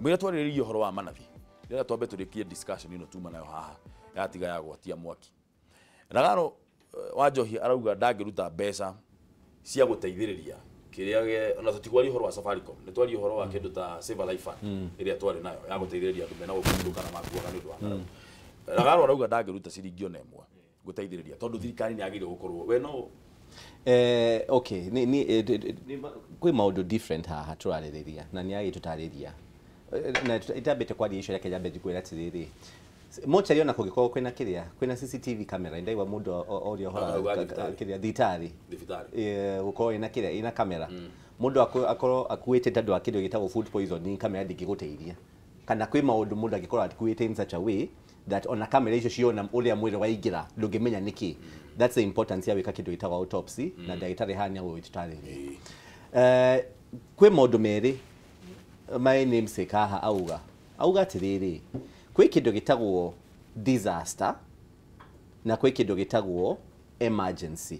Kamũira twarĩrĩria ũhoro wa manathi, rĩrĩa twambe tũrĩkie discussion ĩno tuma nayo haha yatiga ya gwatia mwaki. Ragaro wa Njohi arauga ndangĩruta mbeca cia gũteithĩrĩria kĩrĩa ona tũtikwaria ũhoro wa Safaricom, nĩ twaria ũhoro wa kĩndũ ta Save a Life Fund ĩrĩa twarĩ nayo ya gũteithĩrĩria andũ mena gũkũ kana makuaga nĩ ũndũ wa ng'aragu. Ragaro arauga ndangĩruta ciringi ona ĩmwe gũteithĩrĩria tondũ thirikari nĩ yagĩrĩirwo gũkorwo we no okay, ni kwĩ maũndũ different haha tũrarĩrĩria na nĩ agĩtũtarĩria na itambĩte kwaria icio, reke nyambe njkwĩra atĩrĩrĩ, mochari ona kũngĩkorwo kwĩna kĩrĩa kwĩna CCTV camera, ndaigua mũndũ oria ũhoro kĩrĩa thibitarĩ gũkorwo ĩna kĩrĩa ĩna kamera, mũndũ akorwo akuĩte tondũ wa kĩndũ gĩtagwo food poisoning, kamera ndĩngĩgũteithia, kana kwĩ maũndũ mũndũ angĩkorwo akuĩte in such a way that ona kamera icio ciona ũrĩa mwĩrĩ waingĩra ndũngĩmenya nĩkĩ. That's the importance ya gwĩka kĩndũ gĩtagwo autopsy, na ndagĩtarĩ haha nĩagũgĩtũtarĩria. Kwĩ maũndũ merĩ my namesake haha auga atĩrĩrĩ, kwĩ kĩndũ gĩtagwo disaster na kwĩ kĩndũ gĩtagwo emergency.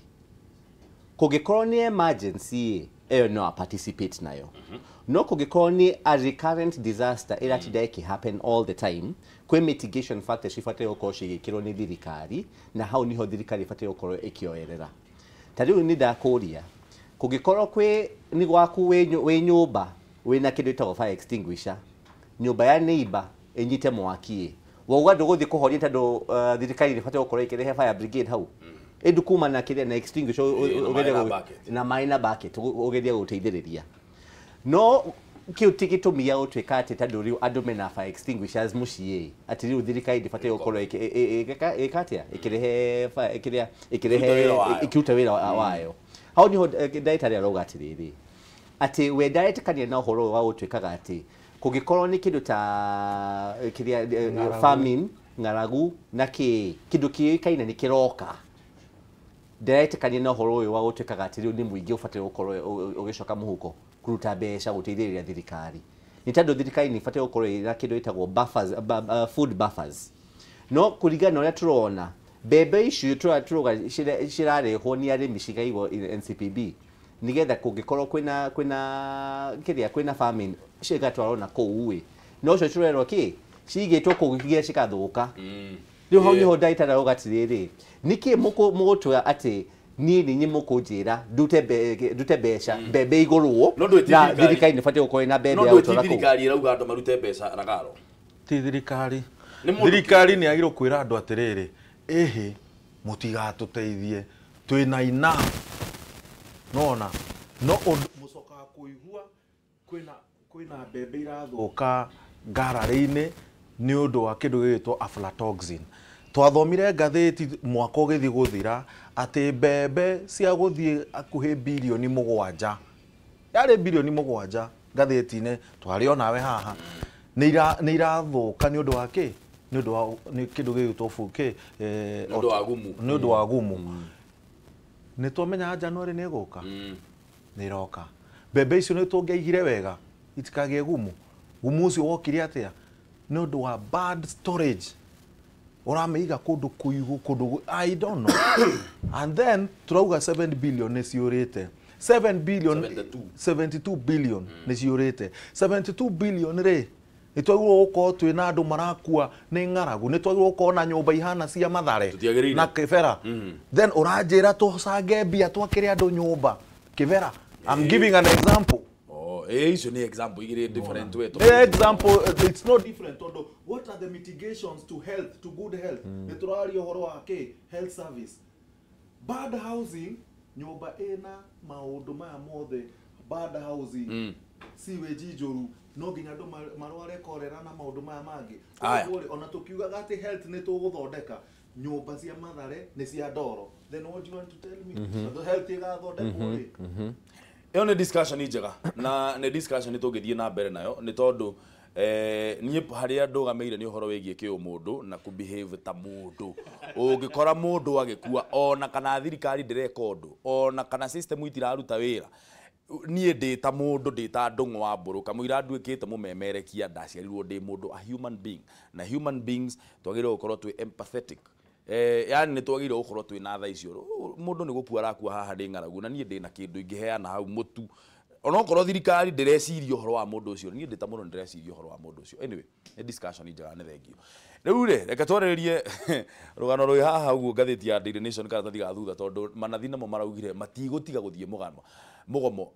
Kũngĩkorwo nĩ emergency ĩyo no participate nayo, no kũngĩkorwo nĩ a recurrent disaster ĩratinda ĩkĩ happen all the time, kwĩ mitigation factors cibataire gũkorwo cigĩkĩrwo nĩ thirikari, na hau niho thirikari ĩbataire gũkorwo ĩkĩoerera. Ta rĩu nĩ ndakũria, kũngĩkorwo kwĩ nĩ gwaku wĩ nyũmba wĩna kĩndũ gĩtagwo fire extinguisher, nyũmba ya neighbor ĩnyite mwaki, wauga ndũgũthiĩ kũhoria tondũ thirikari ĩbataire gũkorwo ĩkĩrehe fire brigade hau ĩndũ kuma na kĩrĩa na extinguisher na maĩ na bucket ũgerie gũteithĩrĩria. No kĩu ti gĩtũmi gĩa gũtuĩka atĩ tondũ rĩu andũ mena fire extinguishers mũciĩ atĩ rĩu thirikari ndĩbataire gũkorwo ĩka atĩa ĩkĩrehe kĩrĩa ĩkĩrehe ĩkĩruta wĩra wayo. Hau niho ndagĩtarĩ arauga atĩrĩrĩ, atĩ we ndaretĩkania na ũhoro wa gũtuĩkaga atĩ kũngĩkorwo nĩ kĩndũ ta kĩrĩa famine, ng'aragu na kĩ kĩndũ kĩũĩkaine nĩ kĩroka, ndaretĩkania na ũhoro ũyũ wa gũtuĩkaga atĩ rĩu nĩ mũingĩ ũbataire gũkorwo ũgĩcoka mũhuko kũruta mbeca gũteithĩrĩria thirikari, nĩ tondũ thirikari nĩ ĩbataire gũkorwo ĩna kĩndũ gĩtagwo buffers, food buffers. No kũringana na ũrĩa tũrona mbembe icio tũrauga cirarehwo nĩ arĩmi cikaigwo NCPB nĩgetha kũngĩkorwo kwĩna kĩrĩa kwĩna famine cigatwarwo na kũu ĩ, no cio tũrerwo kĩ cigĩtwo kũu nginya cikathũka. Rĩu hau niho ndagĩtarĩ arauga atĩrĩrĩ, nĩkĩ mũgũtua atĩ niĩ nĩ inyuĩ mũkũnjĩra ndute mbeca mbembe igũrwo na thirikari nĩ ĩbatiĩ gũkorwo ĩna mbembe ya gũtwara kũu? Thirikari ĩrauga andũ marute mbeca Ragaro. Ti thirikari. Thirikari nĩ yagĩrĩirwo kwĩra andũ atĩrĩrĩ, ĩhĩ mũtigatũteithie twĩna enough. Nona no ũndũ mũcokaga kũigua kwĩna mbembe irathũka ngararĩ-inĩ nĩ ũndũ wa kĩndũ gĩgwĩtwo aflatoxin. Twathomire ngathĩti mwaka ũgĩthiĩ gũthira atĩ mbembe cia gũthiĩ hakuhĩ bilioni 7, yarĩ bilioni 7 ngathĩti-inĩ twarĩ onawe haha, nĩ irathũka nĩ ũndũ wa kĩ? Nĩ ũndũ wa kĩndũ gĩgwĩtwo kĩ? Nĩ ũndũ wa gumu. Nĩ ũndũ wa gumu. Nĩ twamenyaga January nĩ ĩgũka, nĩ ĩroka. Mbembe icio nĩ tũngĩaigire wega itikagĩe gumu. Gumu ũcio wokire atĩa? Nĩ ũndũ wa bad storage. Ũramĩiga kũndũ kũigũ, kũndũ I don't know. And then turauga 7 billion nĩ ciũrĩte. 7 billion 72 billion nĩ ciũrĩte. 72 billion rĩ, nĩ twagĩrĩirwo gũkorwo twĩna andũ marakua nĩ ng'aragu, nĩ twagĩrĩirwo gũkorwo na nyũmba ihana cia Mathare na Kĩbera. Then ũranjĩra tũcange mbia twakĩre andũ nyũmba Kĩbera. I'm giving an example. Oh, icio nĩ example igĩrĩ different way. Example, it's not different tondũ what are the mitigations to health, to good health? Nĩ tũraria ũhoro wa kĩ? Health service. Bad housing, nyũmba ĩna maũndũ maya mothe, bad housing, sewage njũru, no nginya andũ marware korera na maũndũ maya mangĩ. Koguo rĩ, ona tũkiugaga atĩ health nĩ tũgũthondeka, nyũmba cia Mathare nĩ cia ndoro. Then what do you want to tell me? The health ĩgathondekwo rĩ? Ĩyo nĩ discussion njega na nĩ discussion tũngĩthiĩ na mbere nayo nĩ tondũ niĩ harĩa ndũgamĩire nĩ ũhoro wĩgiĩ kĩũmũndũ na kũ behave ta mũndũ. Ũngĩkora mũndũ agĩkua ona kana thirikari ndĩreka ũndũ, ona kana system itiraruta wĩra, niĩ ndĩ ta mũndũ, ndĩ ta Ndung'u wa Mbũrũ, kamũira nduĩkĩte mũmemerekia, ndaciarirwo ndĩ mũndũ, a human being, na human beings twagĩrĩirwo gũkorwo twĩ empathetic. Yani nĩ twagĩrĩirwo gũkorwo twĩ na tha icio. Mũndũ nĩ gũkua arakua haha ndĩ ng'aragu, na niĩ ndĩ na kĩndũ ingĩheana hau mũtu. Onokorwo thirikari ndĩreciria ũhoro wa mũndũ ũcio, niĩ ndĩ ta mũndũ ndĩreciria ũhoro wa mũndũ ũcio. Anyway, nĩ discussion njega, nĩ thengio. Rĩu rĩ, reke twarĩrĩrie rũgano rwĩ haha ũguo ngathĩti ya Daily Nation karatathi ga thutha, tondũ manathi namo maraugire matigũtiga gũthiĩ mũgomo.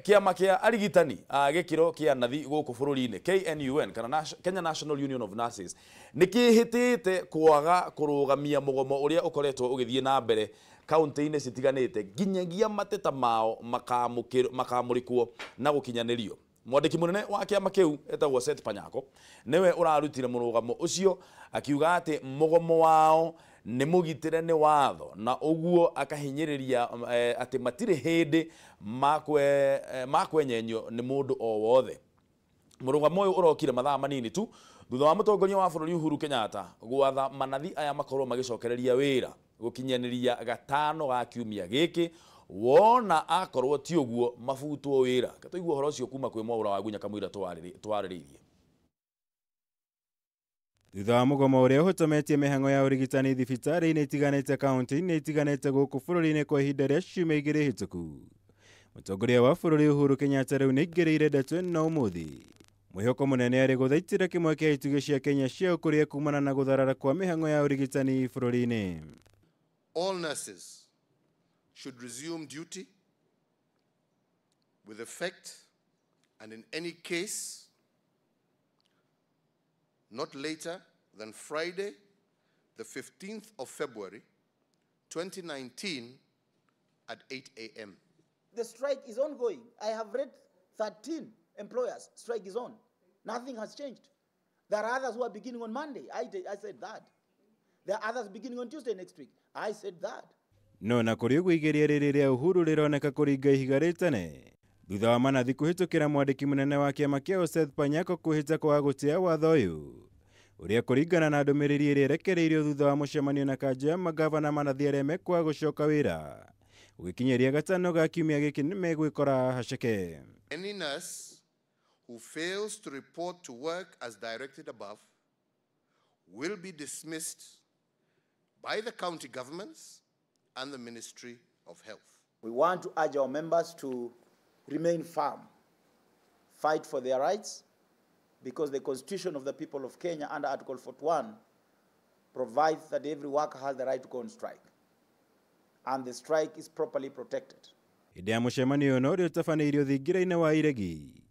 Kĩama kĩa arigitani a gĩkĩro kĩa nathi gũkũ bũrũri-inĩ KNUN kana Kenya National Union of Nurses nĩ kĩhĩtĩte kwaga kũrũgamia mũgomo ũrĩa ũkoretwo ũgĩthiĩ na mbere kaunti-inĩ citiganĩte nginyagia mateta mao makamũrĩkwo na gũkinyanĩrio. Mwandĩki mũnene wa kĩama kĩu etagwo Seth Panyako nĩwe ũrarutire mũrũgamo ũcio, akiuga atĩ mũgomo wao nĩ mũgitĩre nĩ watho, na ũguo akahinyĩrĩria atĩ matirĩ hĩndĩ makwenyenyio nĩ mũndũ o wothe. Mũrũgamo ũyũ ũrokire mathaa manini tu thutha wa mũtongoria wa bũrũri Uhuru Kenyatta gwatha manathi aya makorwo magĩcokereria wĩra gũkinyanĩria gatano ga kiumia gĩkĩ, wona akorwo ti ũguo mabutwo wĩra. Tũigue ũhoro ũcio kuma kwĩ Mwaũra wa Gunya kamũira twarĩrĩirie. Thutha wa mũgomo ũrĩa ũhotometie mĩhang'o ya ũrigitani thibitarĩ-inĩ itiganĩte kaunti-inĩ itiganĩte gũkũ bũrũri-inĩ kwa ihinda rĩa ciumia igĩrĩ hĩtũku, mũtongoria wa bũrũri Uhuru Kenyatta rĩu nĩaingĩrĩire ndeto ĩno ũmũthĩ. Mwĩhoko mũnene arĩ gũthaitĩra kĩmwe kĩa itugĩ cia Kenya cia ũkũria kumana na gũtharara kwa mĩhang'o ya ũrigitani bũrũri-inĩ. All nurses should resume duty with effect and in any case not later than Friday, the 15th of February, 2019 at 8 a.m. The strike is ongoing. I have read 13 employers, strike is on. Nothing has changed. There are others who are beginning on Monday. I said that. There are others beginning on Tuesday next week. I said that. No na kũrĩ ũguo igeria rĩrĩ rĩa Uhuru rĩroneka kũringa ihiga rĩtene thutha wa manathi kũhĩtũkĩra mwandĩki mũnene wa kĩama kĩao Seth Panyako kwĩhĩta kwaga gũtĩa watho ũyũ ũrĩa kũringana na ndũmĩrĩri ĩrĩa ĩrekereirio thutha wa mũcemanio na kanjũ ya magavana manathi arĩa mekwaga gũcoka wĩra gũgĩkinyĩria gatano ga kiumia gĩkĩ nĩmegwĩkora haceke. Any nurse who fails to report to work as directed above will be dismissed by the county governments and the Ministry of Health. We want to urge our members to remain firm, fight for their rights, because the Constitution of the people of Kenya under Article 41 provides that every worker has the right to go on strike, and the strike is properly protected. Hĩndĩ ya mũcemanio ũyũ ũrĩa ũtabanĩirio thingira-inĩ wa Iregi,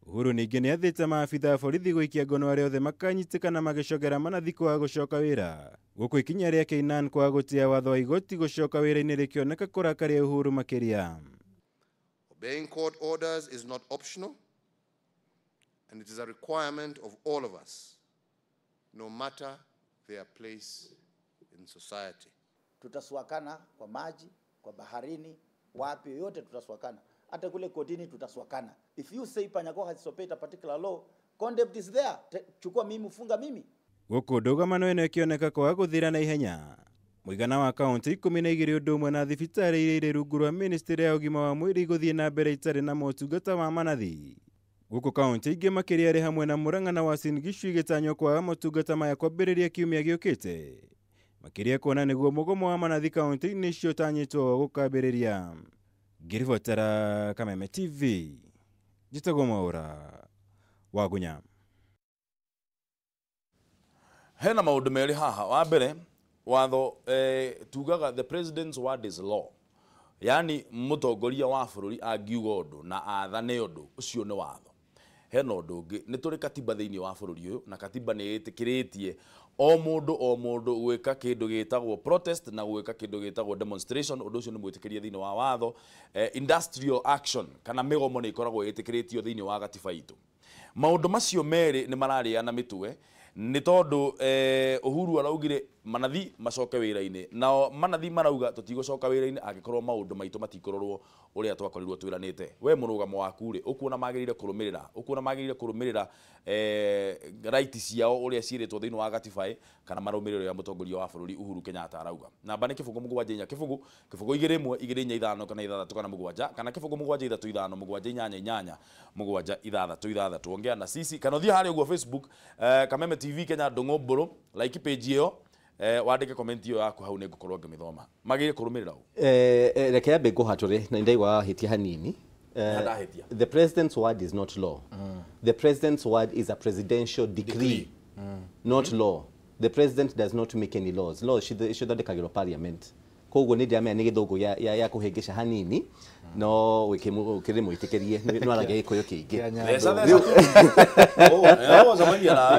Uhuru ningĩ nĩathĩte maabitha a borithi gũikia ngono arĩa othe makanyitĩkana magĩcogera manathi kwaga gũcoka wĩra, gũkũ ikinya rĩa Keinan kwaga gũtĩa watho wa igoti gũcoka wĩra-inĩ rĩkĩoneka kũrakaria Uhuru makĩria. Obeying court orders is not optional, and it is a requirement of all of us, no matter their place in society. Tutaswakana kwa maji, kwa baharini, wapi yote tutaswakana. Hata kule kotini tutaswakana. If you say Panyako has disobeyed a particular law, contempt is there. Chukua mimi, funga mimi. Gũkũ ndũgamano ĩno ĩkĩoneka kwaga gũthira na ihenya, mũigana wa kaunti 12 ũndũ ũmwe na thibitarĩ iria irĩ rungu rwa ministry ya ũgima wa mwĩrĩ igũthiĩ na mbere itarĩ na motungata ma manathi. Gũkũ kaunti ingĩ makĩria arĩ hamwe na Murang'a na Uasin Gishu igĩtanywo kwaga motungata maya kwambĩrĩria kiumia gĩũkĩte, makĩria kuona nĩguo mũgomo wa manathi kaunti-inĩ icio ũtanyĩtwo gũkambĩrĩria. Ngĩribotera Kameme TV, njĩtagwo Mwaũra wa Gunya. Hena maũndũ merĩ haha. Wa mbere, watho tugaga the president's word is law, yani mũtongoria wa bũrũri angiuga ũndũ na athane ũndũ ũcio nĩ watho. Hena ũndũ ũngĩ, nĩ tũrĩ katiba thĩinĩ wa bũrũri ũyũ, na katiba nĩ ĩtĩkĩrĩtie o mũndũ gwĩka kĩndũ gĩtagwo protest na gwĩka kĩndũ gĩtagwo demonstration. Ũndũ ũcio nĩ mwĩtĩkĩrie thĩinĩ wa watho. Industrial action kana mĩgomo nĩ ĩkoragwo ĩtĩkĩrĩtio thĩinĩ wa gatiba itũ. Maũndũ macio merĩ nĩ mararĩana mĩtwe, nĩ tondũ Uhuru araugire manathi macoke wĩra-inĩ, nao manathi marauga tũtigũcoka wĩra-inĩ angĩkorwo maũndũ maitũ matikũrorwo ũrĩa twakorirwo twĩranĩte. We mũrũgamo waku rĩ, ũkuona magĩrĩire kũrũmĩrĩra, ũkuona magĩrĩire kũrũmĩrĩra right ciao ũrĩa ciĩrĩtwo thĩinĩ wa gatiba kana marũmĩrĩre ũrĩa mũtongoria wa bũrũri Uhuru Kenyatta arauga. Namba nĩ 0 7 4 0 0 2 1 2 4 5 kana 6 kana 7 kana 0 7 3 5 7 8 8 7 6 6. Ongea na sisi kana ũthiĩ harĩa ũguo Facebook, Kameme TV Kenya Ndũng'ũ Mbũrũ, like page ĩyo, wandĩke comment ĩyo yaku hau nĩngũkorwo ngĩmĩthoma. Magĩrĩire kũrũmĩrĩra ũ? Reke yambe ngũhatũre na nĩndaigua wahĩtia hanini. The president's word is not law. The president's word is a presidential decree. Not law. The president does not make any laws. Laws cithondekagĩrwo parliament. Koguo nĩ ndĩramenya nĩ gĩthũngũ ya kũhĩngĩca hanini, no wĩkĩrĩ mwĩtĩkĩrie no aragia gĩkũyũ kĩingĩ.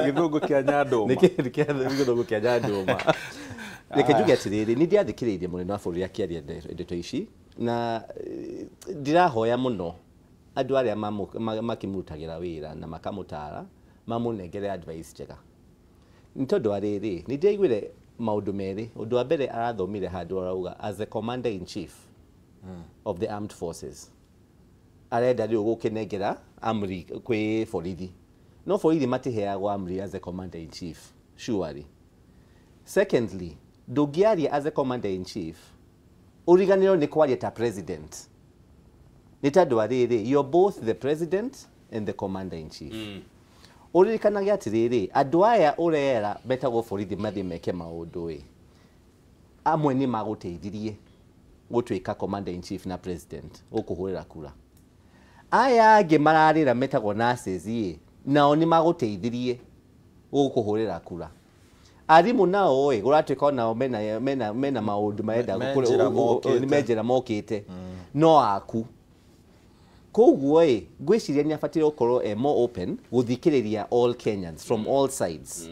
Gĩthũngũ kĩa Nyandũma. Gĩthũngũ kĩa Nyandũma. Reke njuge atĩrĩrĩ, nĩ ndĩrathikĩrĩirie mũnene wa bũrũri akĩaria ndeto ici, na ndĩrahoya mũno andũ arĩa makĩmũrutagĩra wĩra na makamũtara mamũnengere advice njega. Nĩ tondũ wa rĩrĩ, nĩ ndĩraiguire maũndũ merĩ. Ũndũ wa mbere arathomire handũ arauga as a commander in chief of the armed forces, arenda rĩu gũkĩnengera amri kwĩ borithi, no borithi matiheagwo amri as a commander in chief surely. Secondly, ndũngĩaria as a commander in chief ũriganĩrwo nĩ kwaria ta president, nĩ tondũ wa rĩrĩ, you're both the president and the commander in chief. Ũririkanage atĩrĩrĩ, andũ aya ũrera metagwo borithi mathiĩ meke maũndũ ĩ, amwe nĩ magũteithirie gũtuĩka commander in chief na president ũkũhũrĩra kura. Aya angĩ mararĩra metagwo nurses ĩ, nao nĩ magũteithirie gũkũhũrĩra kura. Arimũ nao ĩ, gũratuĩka onao mena maũndũ marenda me njĩra mokĩte no aku. Koguo ĩ, ngwĩciria nĩ abataire gũkorwo e more open gũthikĩrĩria all Kenyans from all sides,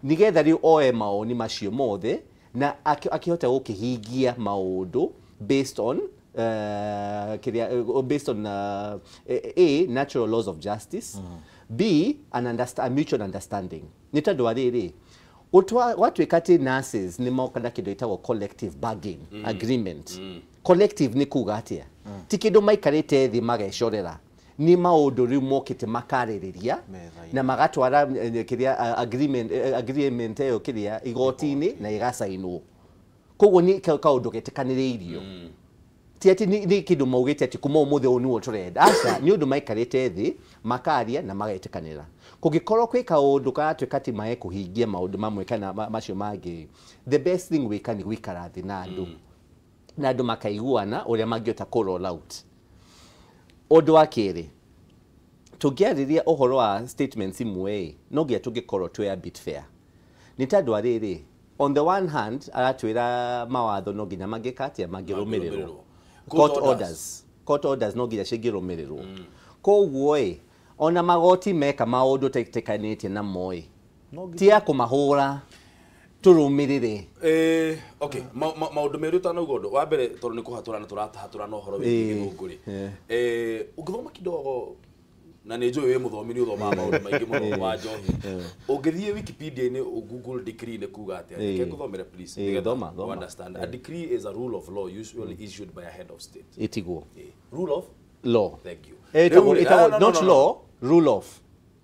nĩgetha rĩu oe mawoni macio mothe na akĩhote gũkĩhingia maũndũ based on based on A, natural laws of justice, B, a mutual understanding. Nĩ tondũ wa rĩrĩ, gwatuĩka atĩ nurses nĩ moka na kĩndũ gĩtagwo collective bargain agreement. Collective nĩ kuga atĩa? Ti kĩndũ maikarĩte thĩ magecorera, nĩ maũndũ rĩu mokĩte makarĩrĩria na magatwara kĩrĩa agreement ĩyo kĩrĩa igoti-inĩ na ĩgacainwo. Koguo nĩ kaũndũ getĩkanĩrĩirio, ti atĩ nĩ kĩndũ maugĩte atĩ kuma ũmũthĩ ũyũ nĩguo tũrenda. Aca, nĩ ũndũ maikarĩte thĩ makaria na magetĩkanĩra. Kũngĩkorwo kwĩ kaũndũ karatuĩka atĩ maekũhingia maũndũ mamwe kana macio mangĩ, the best thing gwĩka nĩ gũikara thĩ na andũ na andũ makaiguana ũrĩa mangĩhota kũ roll out. Ũndũ wa kerĩ, tũngĩarĩria ũhoro wa statements imwe ĩ, no nginya tũngĩkorwo twĩ a bit fair. Nĩ tondũ wa rĩrĩ, on the one hand aratwĩra mawatho no nginya mangĩka atĩa, mangĩrũmĩrĩrwo. Court orders, court orders no nginya cingĩrũmĩrĩrwo. Koguo ĩ, ona magoti meka maũndũ tetĩkanĩtie namo ĩ, ti ya kũmahũra, tũrũmĩrĩre. Okay, maũndũ merĩ ũtanauga ũndũ wa mbere, tondũ nĩ kũhatũrana tũrahatũrana ũhoro wĩgiĩ gĩthũngũ rĩ, ũngĩthoma kidogo, na nĩ njũĩ wĩ mũthomi, nĩ ũthomaga maũndũ maingĩ mũno wa njohi, ũngĩthiĩ Wikipedia-inĩ Google decree nĩ kuga atĩa? Reke ngũthomere please, nĩgetha understand. A decree is a rule of law usually issued by a head of state. Ĩtiguo rule of law. Thank you. Not law, rule of.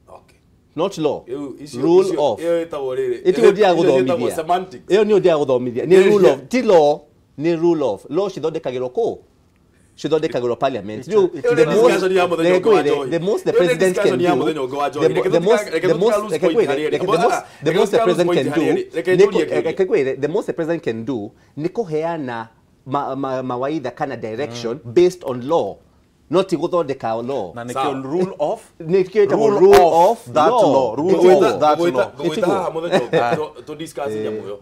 Okay. Not law, rule of. Ĩtiguo ndiragũthomithia. Ĩyo nĩyo ndiragũthomithia. Nĩ rule of, ti law, nĩ rule of. Law cithondekagĩrwo kũ? Cithondekagĩrwo parliament. Rĩu the most the president can do, the most the president can do, the most the president can do nĩ kũheana mawaidha kana direction based on law, not gũthondeka law. Na nĩkĩo rule of, nĩkĩo ĩtagwo rule of that law, rule of that law. Ngũgwĩta haha mũthenya ũngĩ tũ discuss nyamũ ĩyo.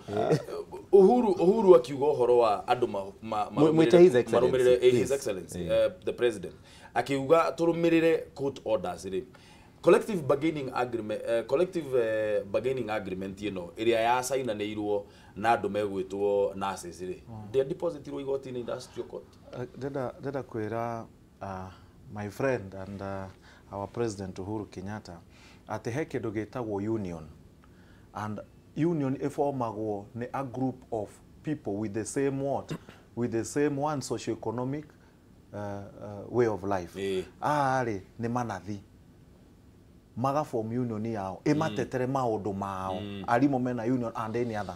Uhuru akiuga ũhoro wa andũ marũmĩrĩre His Excellency the President akiuga tũrũmĩrĩre court orders rĩ, collective bargaining agreement, collective bargaining agreement ĩno ĩrĩa yacainanĩirwo na andũ megwĩtwo nurses rĩ, ndĩa depositirwo igoti-inĩ industrial court. Ndĩrenda kwĩra my friend and our president Uhuru Kenyatta atĩ he kĩndũ gĩtagwo union, and union ĩbomagwo nĩ a group of people with the same what, with the same one socioeconomic way of life. Arĩ nĩ manathi magaform union yao ĩmatetere maũndũ mao, arimũ mena union and any other,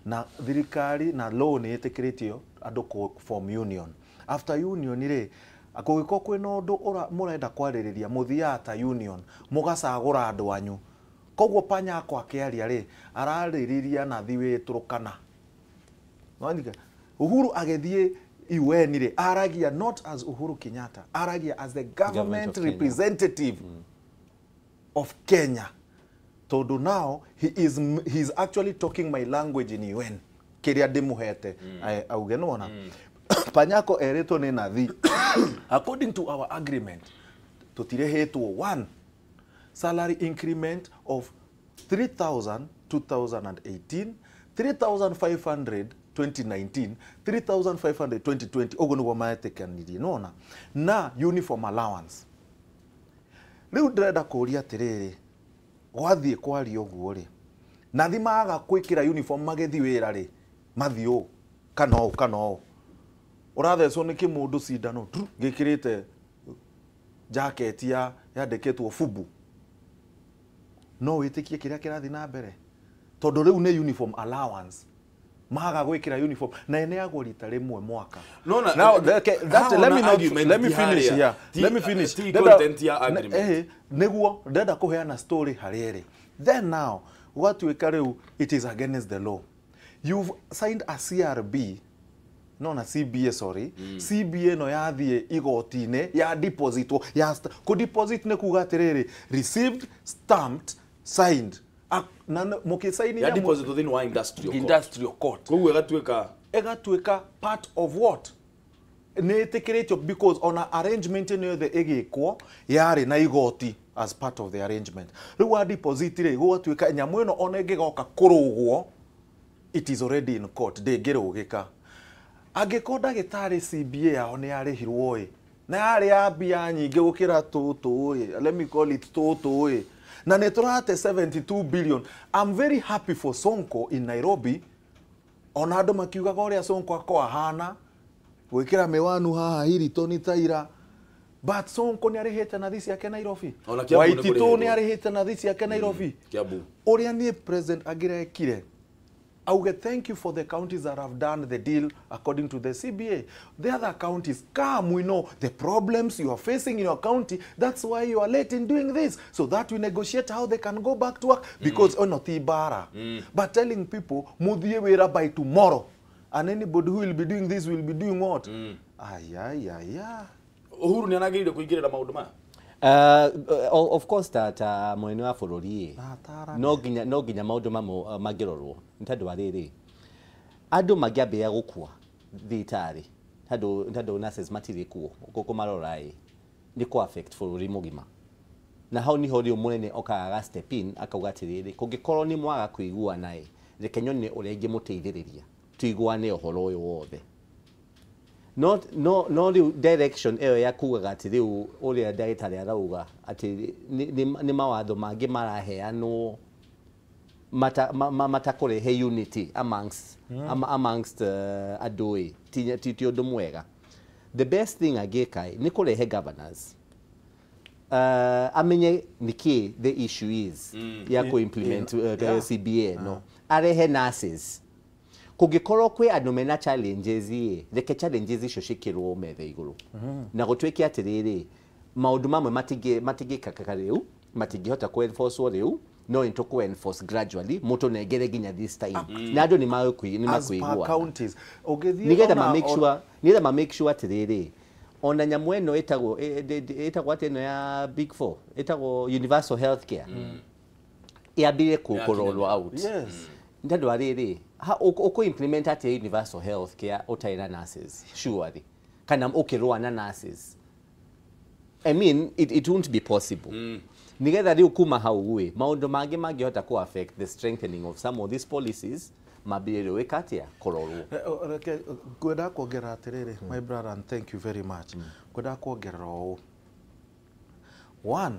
na thirikari na law nĩ ĩtĩkĩrĩtio andũ kũ form union. After union rĩ, kũngĩkorwo kwĩna ũndũ mũrenda kwarĩrĩria, mũthiaga ta union mũgacagũra andũ anyu. Koguo Panyako akĩaria rĩ, ararĩrĩria nathi wĩ Turkana. Uhuru agĩthiĩ UN rĩ, aragia not as Uhuru Kenyatta, aragia as the government of Kenya. Representative of Kenya, tondu now he is actually talking my language in UN kiria ndimuhete auge. Nona Panyako eritwo ni nathi, according to our agreement tutirehitwo one salary increment of 3000 2018, 3500 2019, 3500 2020. Ũguo nĩguo maetĩkanirie, nona na uniform allowance. Rĩu ndĩrenda kũũria atĩrĩrĩ, gwathiĩ kwaria ũguo rĩ, nathi maga gwĩkĩra uniform magĩthiĩ wĩra rĩ, mathiĩ ũũ kana ũũ kana ũũ, ũrathecwo nĩ kĩmũndũ cindano ndru gĩkĩrĩte jaketi ya yandĩkĩtwo fubu, no wĩtĩkie kĩrĩa kĩrathiĩ na mbere? Tondũ rĩu nĩ uniform allowance, maga gwĩkĩra uniform na ĩneagwo rita rĩmwe mwaka. No, na- Now, okay, that, How let me na not, argument let me ti finish harĩa. here. Let me finish. Ti content ya agreement. Nĩguo ndenda kũheana story harĩa ĩrĩ. Then now gwatuĩka rĩu it is against the law. You've signed a CRB, no na CBA, sorry. CBA no yathiĩ igoti-inĩ, ya depositwo, ya kũ deposit nĩ kuga atĩrĩrĩ, received, stamped, signed. Na mũkĩsaini Ya deposit thĩinĩ wa industrial court. Industrial court. Koguo ĩgatuĩka Ĩgatuĩka part of what nĩ ĩtĩkĩrĩtio, because ona arrangement ĩno yothe ĩgĩkwo yarĩ na igoti as part of the arrangement. Rĩu wa deposit rĩ, gũgatuĩka nyamũ ĩno ona ĩngĩgoka kũrũgwo, it is already in court, ndĩngĩrũgĩka. Angĩkorwo ndagĩtarĩ CBA yao nĩ yarĩhirwo ĩ, na yarĩ ya mbia nyingĩ gũkĩra tũtũ ĩ, let me call it tũtũ ĩ, na nĩ tũrate 72 billion. I'm very happy for Sonko in Nairobi. Ona andũ makiugaga ũrĩa Sonko ako ahana gwĩkĩra mĩwanu haha Hilton taira, but Sonko nĩ arĩhĩte nathi ciake Nairobi. Ona Kiambu nĩ Waititu kũrĩhĩtwo. nĩ arĩhĩte nathi ciake Nairobi. Kiambu. Ũrĩa niĩ president angĩrekire, auge thank you for the counties that have done the deal according to the CBA. The other counties, come, we know the problems you are facing in your county. That's why you are late in doing this. So that we negotiate how they can go back to work. Because ono ti bara. But telling people, muthie wira by tomorrow. And anybody who will be doing this will be doing what? Ay, ay, ay, ay. Uhuru nĩ aragĩrĩire kũingĩrĩra maũndũ maya? Of course, ta mũnene wa bũrũri ĩ, Atarane. no nginya maũndũ mamwe mangĩrorwo, nĩ tondũ wa rĩrĩ, andũ mangĩambĩrĩria gũkua thibitarĩ tondũ nurses matirĩ kuo kũmarora ĩ, nĩ kũ affect bũrũri mũgima. Na hau niho rĩu mũnene okaga aga step in, akauga atĩrĩrĩ, kũngĩkorwo nĩ mwaga kũiguana ĩ, reke nyone ũrĩa ingĩmũteithĩrĩria tuiguane ũhoro ũyũ wothe. No rĩu direction ĩyo ya kugaga atĩ rĩu ũrĩa ndagĩtarĩ arauga atĩ nĩ mawatho mangĩ maraheanwo matakũrehe unity amongst andũ ĩ, ti ũndũ mwega. The best thing angĩka ĩ, nĩ kũrehe governors, amenye nĩkĩ the issue is ya kũ-implement CBA, no arehe nurses. Kũngĩkorwo kwĩ andũ mena challenges ĩ, reke challenges icio ciĩkĩrwo metha igũrũ na gũtuĩke atĩrĩrĩ, maũndũ mamwe matingĩkaka rĩu, matingĩhota kũ enforce rĩu, no nĩ tũkũ enforce gradually, mũtũnengere nginya this time, na andũ nĩ As per makũiguana counties. Ũngĩthiĩ nigetha ma make sure atĩrĩrĩ, ona nyamũ ĩno ĩtagwo ĩtagwo atĩ ĩno ya big four ĩtagwo universal health care yambire kũrolwo out. Nĩ tondũ wa rĩrĩ, ũkũ implement atĩa universal health care ũtarĩ na nurses, surely, kana ũkĩrũa na nurses? I mean, it won't be possible. Nigetha rĩu kuma hau ĩ, maũndũ mangĩ mangĩhota kũ affect the strengthening of some of these policies mambĩrĩrio gwĩka atĩa, kũrorwo. Reke ngwenda kuongerera atĩrĩrĩ, my brother, and thank you very much. Ngwenda kuongerera ũũ, one,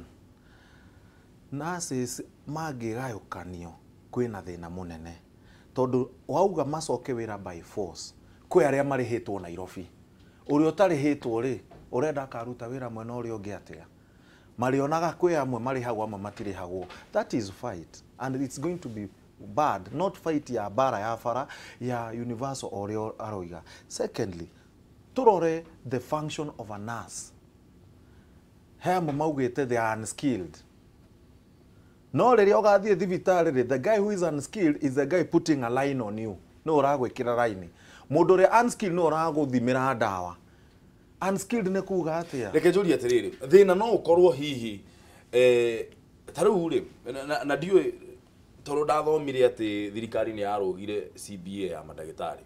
nurses mangĩgayũkanio kwĩna thĩna mũnene, tondũ wauga macoke wĩra by force, kwĩ arĩa marĩhĩtwo Nairobi, ũrĩa ũtarĩhĩtwo rĩ, ũrenda akaruta wĩra mwena ũrĩa ũngĩ atĩa? Marĩonaga kwĩ amwe marĩhagwo, amwe matirĩhagwo. That is fight, and it's going to be bad, not fight ya bara ya bara ya universal ũrĩa aroiga. Secondly, tũrore the function of a nurse. He amwe maugĩte they are unskilled, no rĩrĩa ũgathiĩ thibitarĩ rĩ, the guy who is unskilled is the guy putting a line on you. nĩ ũragwĩkĩra raini. Mũndũ ũrĩa unskilled nĩ ũragũthimĩra ndawa. Unskilled nĩ kuga atĩa? Reke njũrie atĩrĩrĩ, thĩna no ũkorwo hihi ta rĩu rĩ, na ndiũĩ tondũ ndathomire atĩ thirikari nĩ yarũgire CBA ya mandagĩtarĩ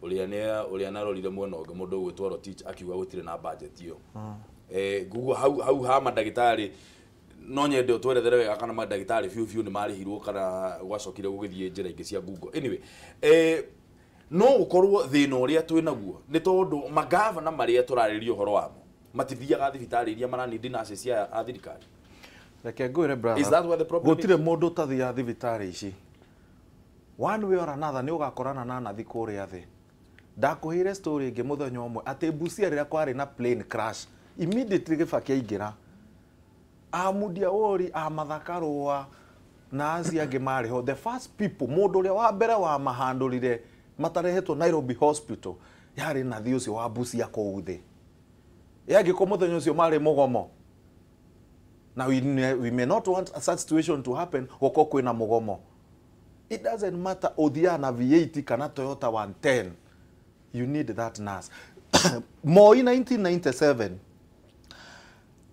ũrĩa narorire mwena ũngĩ mũndũ ũgwĩtwo Rotich akiuga gũtirĩ na budget ĩyo. Nguguo hau ha mandagĩtarĩ no nyende ũtwerethere wega kana mandagĩtarĩ biũ biũ nĩ marĩhirwo kana gwacokire gũgĩthiĩ njĩra ingĩ cia Google. Anyway, no ũkorwo thĩna ũrĩa twĩ naguo nĩ tondũ magavana marĩa tũrarĩria ũhoro wamo matithiaga thibitarĩ iria maranindi nurses cia a thirikari. Reke ngwĩre brother, is that where the problem is? Gũtirĩ mũndũ ũtathiaga thibitarĩ ici. One way or another nĩ ũgakorana na nathi kũrĩa thĩ. Ndakũheire story ĩngĩ mũthenya ũmwe atĩ Busia rĩrĩa kwarĩ na plane crash, immediately Gĩbaki aingĩra, Amudia Wori, a Mathaka Rũa na acio angĩ marĩ ho, the first people, mũndũ ũrĩa wa mbere wa mahandũrire matarehetwo Nairobi Hospital yarĩ nathi ũcio wa Busia kũu thĩ. Yangĩkorwo mũthenya ũcio marĩ mũgomo, na we may not want a such situation to happen, gũkorwo kwĩna mũgomo. It doesn't matter ũthiaga na V8 kana Toyota 110, you need that nurse. Moi 1997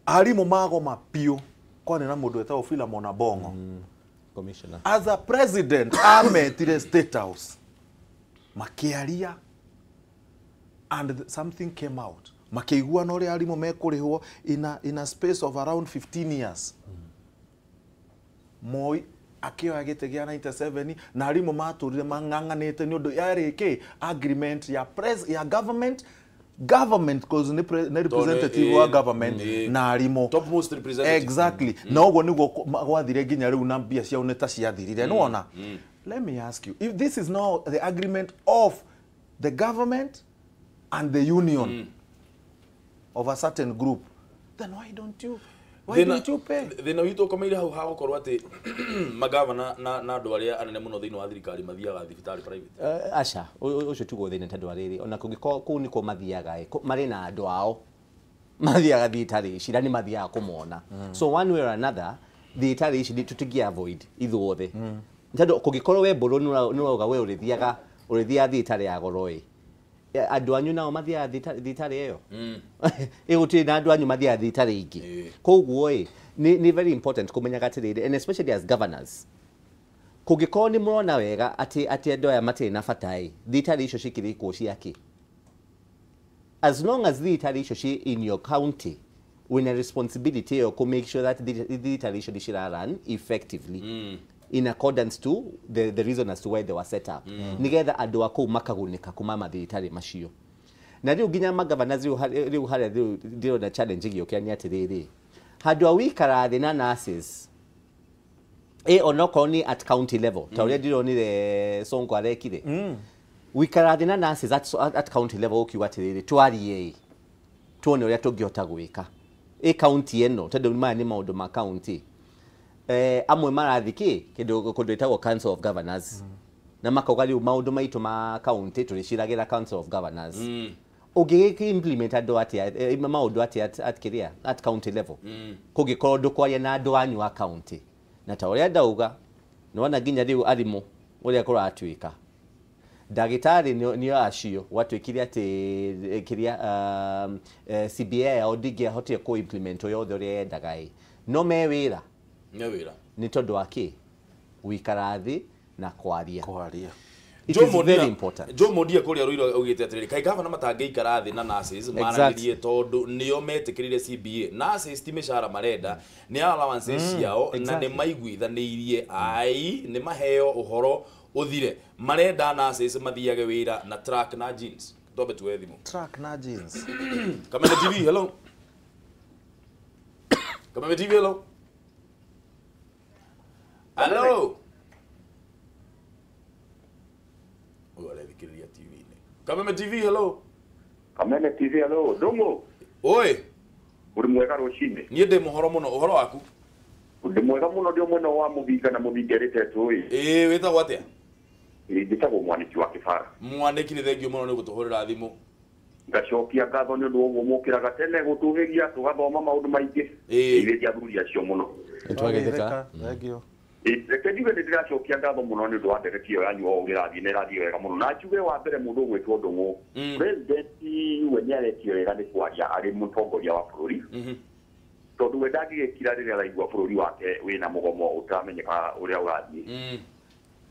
arimũ magoma biũ, kwarĩ na mũndũ wetagwo Philemon Abong'o. Commissioner. As a president ametire State House makĩaria and something came out, makĩiguana ũrĩa arimũ mekũrĩhwo in a space of around 15 years. Moi akĩoya gĩtĩ gĩa 97 na arimũ matũrire mang'ang'anĩte nĩ ũndũ yarĩ kĩ agreement ya pres ya government cause nĩ representative wa government na arimũ. Top most representative. Exactly. Na ũguo nĩguo gwathire nginya rĩu na mbia ciao nĩ ta ciathirire. Nĩwona, let me ask you, if this is now the agreement of the government and the union of a certain group, then why don't you pay? Thĩna witũ ũkomeire hau hagũkorwo atĩ magavana na andũ arĩa anene mũno thĩinĩ wa thirikari mathiaga thibitarĩ private. Aca, ũcio tiguo thĩna, tondũ arĩrĩ ona kũngĩkorwo kũu nĩkuo mathiaga ĩ, marĩ na andũ ao mathiaga thibitarĩ ici na nĩ mathiaga kũmona. So one way or another thibitarĩ ici tũtingĩ avoid ithuothe, tondũ kũngĩkorwo we mbũrũ nĩ ũrauga we ũrĩthiaga thibitarĩ ya goro ĩ, andũ anyu nao mathiaga thibitarĩ ĩyo ĩ, gũtirĩ na andũ anyu mathiaga thibitarĩ ingĩ. Koguo ĩ nĩ very important kũmenyaga atĩrĩrĩ, and especially as governors, kũngĩkorwo nĩ mũrona wega atĩ andũ aya matirĩ na bata ĩ, thibitarĩ icio cikĩrĩ kuo ciakĩ? As long as thibitarĩ icio ci in your county, wĩna responsibility ĩyo kũ make sure that thibitarĩ icio nĩ cira run effectively in accordance to the reason as to why they were set up, nĩgetha andũ a kũu makagunĩka kuma mathibitarĩ macio. Na rĩu nginya magavana rĩu harĩa rĩu ndĩrona challenge ĩgĩũkĩra nĩ atĩrĩrĩ, handũ a wĩikara thĩ na nurses ĩ, onokorwo nĩ at county level, ta ũrĩa ndĩronire Sonko arekire, wĩikara thĩ na nurses at county level, ũkiuga atĩrĩrĩ, twarie ĩ, tuone ũrĩa tũngĩhota gwĩka ĩ county ĩno, tondũ maya nĩ maũndũ ma county. Amwe marathi kĩ kĩndũ kũndũ ĩtagwo Council of Governors na makauga rĩu maũndũ maitũ ma county tũrĩciragĩra Council of Governors. Ũngĩgĩkĩ implement andũ atĩa maũndũ atĩa at kĩrĩa at county level kũngĩkorwo ndũkwaria na andũ anyu a county? Na ta ũrĩa ndauga, nĩwona nginya rĩu arimũ ũrĩa kũratuĩka, ndagĩtarĩ nĩo acio gwatuĩkire atĩ kĩrĩa CBA yao ndingĩahotire kũ implement yothe ũrĩa yendaga ĩ, no me wĩra. Nĩ wĩra. Nĩ tondũ wa kĩ? Gũikara thĩ na kwaria. Kwaria. It is very important. Joe Mondia kũrĩa Ruiru augĩte atĩrĩrĩ, kaĩ gavana matangĩikara thĩ na nurses maranĩrie, tondũ nĩo metĩkĩrire CBA? Nurses ti mĩcara marenda, nĩ allowances ciao na nĩ maiguithanĩirie ai nĩ maheo ũhoro ũthire. Marenda nurses mathiage wĩra na track na jeans. Twambe tuoe thimũ. Track na jeans. Kameme TV, hello. Kameme TV, hello. Hello. Ũyũ arethikĩrĩria TV-inĩ. Kameme TV, hello. Kameme TV, hello. Ndungu, Oi, uri mwega rũcinĩ? Niĩ ndĩ mũhoro mũno, ũhoro waku? Ndĩ mwega mũno, ndĩ mwena wa Mũthinga na Mũthinga ĩrĩtetwo ĩ. Ĩĩ, wĩtagwo atĩa? Njĩtagwo Mwanĩki wa Kĩbara. Mwanĩki, nĩ thengio mũno nĩ gũtũhũrĩra thimũ. Ngacokia ngatho nĩ ũndũ wa ũguo mũkĩraga tene gũtũhĩgia tũgathoma maũndũ maingĩ. Ĩĩ. Ĩrĩria athuri acio mũno. Nĩtwageithĩka. Thank you. Reke njuge nĩ ndĩracokia ngatho mũno nĩ ũndũ wa ndereti ĩyo yanyu o ũrĩa ĩrathiĩ na ĩrathiĩ wega mũno. Na njuge wa mbere mũndũ ũgwĩtwo Ndũng'ũ, president we nĩ aretie wega nĩ kwaria arĩ mũtongoria wa bũrũri. Tondũ we ndangĩgĩkira rĩrĩa araigua bũrũri wake wĩna mũgomo ũtaramenyeka ũrĩa ũrathiĩ.